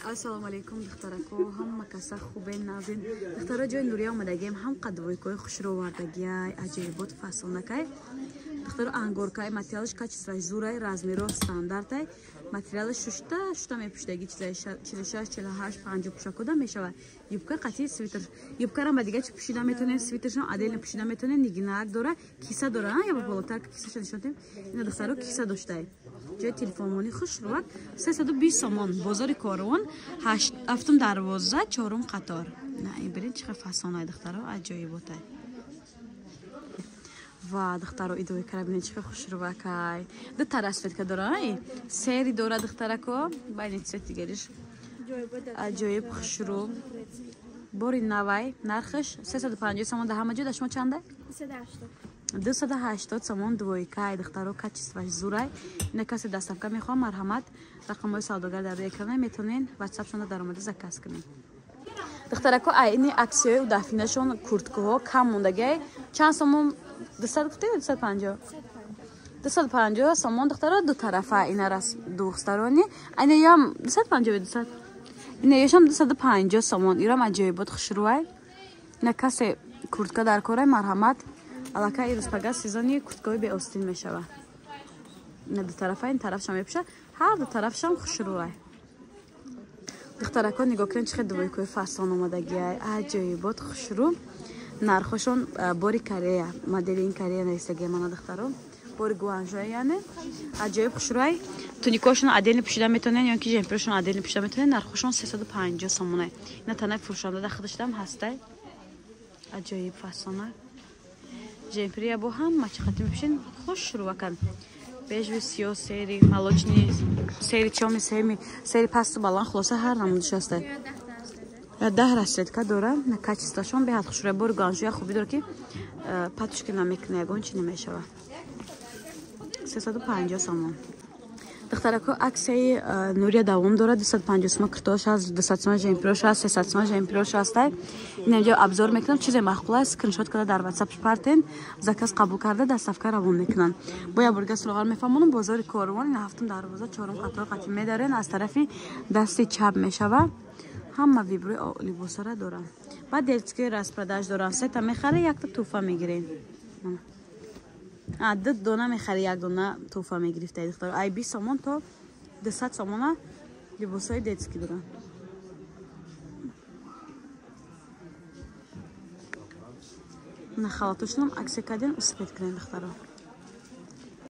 Ассалому алайкум, духтарако, ҳама каса хубен, назин. Духтаро, ҷои Нурия омадагием, ҳам қадвойкои хушро овардагиай, аҷоибот фасонакай. Духтаро, ангоркай, материалаш качествош зурай, размеро стандартай. Материалаш шушта, шушта мепӯшидаги чизай 46, 48, 50 пӯшакода мешавад. Юбка қатъи свитер. Юбкарам ба дига чи пӯшида метонем, свитершам отдельно пӯшида метонем, нигинак дора, киса дора, я ба болотар кисаша нишон дем. Ина духтаро киса доштай. Ҷои телефонмонӣ хушрувак 320 сомон, бозори Корвон, ҳафтум дарвоза, чорум қатор. На, ин бирин чӣ хел фасонай, духтаро, аҷоиботай. Ва духтаро, идои кара бинед чӣ хел хушрувакай. Ду та расцветка дора, ай? Серый дора, духтарако, байни цвет дигариш. Аҷоиб хушрӯ. Бори навай, нархаш 350 сомон да ҳама ҷо, да шумо чанда? 280 сомон двойкай, духтаро, качествош зурай. Ина касе доставка мехоҳам, марҳамат, рақамҳои савдогар дар рӯи экрана, метавонед ватсапшонда даромада заказ кунед. Духтарако, ай ини аксияи удафинашон курткаҳо кам мондагиай. Чанд сомон? 200 гуфтед, 250? 250 сомон, духтаро, ду тарафа ина рас двухсторонний. Айна ям 250, 200. Ина ёшам 250 сомон. Ирам аҷоибот хушрӯай. Ина касе куртка дар корай, марҳамат. Аллакай ирӯз пага сезони курткаҳои беостин мешавад. Ина ду тарафа, ин тарафшам мепӯшад, ҳар ду тарафшам хушрӯай. Духтарако, нигоҳ кунед чӣ хел двойкаи фасон омадагиай, аҷоибот хушрӯ. Нархошон бори Корея, модели ин Корея нависагия мана, духтаро, бори Гуанжоя, яъне аҷоиб хушрӯай. Туникошон отдельно пӯшида метавонед ё ки жемперошон отдельно пӯшида метавонед. Нархошон 350 сомонай. Ина танаи фурӯшанда да худашдам ҳастай. Аҷоиб фасона. Жемперия бо ҳама чӣ қати мепӯшен, хушрӯвакан. Бежевый, сиёҳ, серый, молочный, серый, тёмный, серый, серый пасту баланд, хулоса ҳар намудиш ҳастай. 10 расцветка дора, на качествошон беҳад хушрӯя. Бори Гуанжоя хубӣ дора, ки патушки намекуна, ягон чи намешава. 350 сомон. Духтарако, аксияи Нурия давом дорад. 250 сомон киртош ҳаст, 200 сомон жемпирош ҳаст, 300 сомон жемпирош ҳастай. Ин ҷо обзор мекунам, чизе маъқул аст, скриншот карда дар ватсап партен, заказ қабул карда, доставка равон мекунанд. Бо як борга суроғар мефаҳмонам, бозори Корвон, ин ҳафтум дарвоза, чорум қатор қатӣ медарен, аз тарафи дасти чап мешава. Ҳама выбори либосара доранд. Баъд детский распродаж доранд, сета мехаре, якта туҳфа мегирен. Ду дона мехари, як дона туҳфа мегирифта, духтаро. Ай 20 сомон то 200 сомона либосҳои детский доранд. На халатошонам аксия кардем, успеть кунем, духтаро.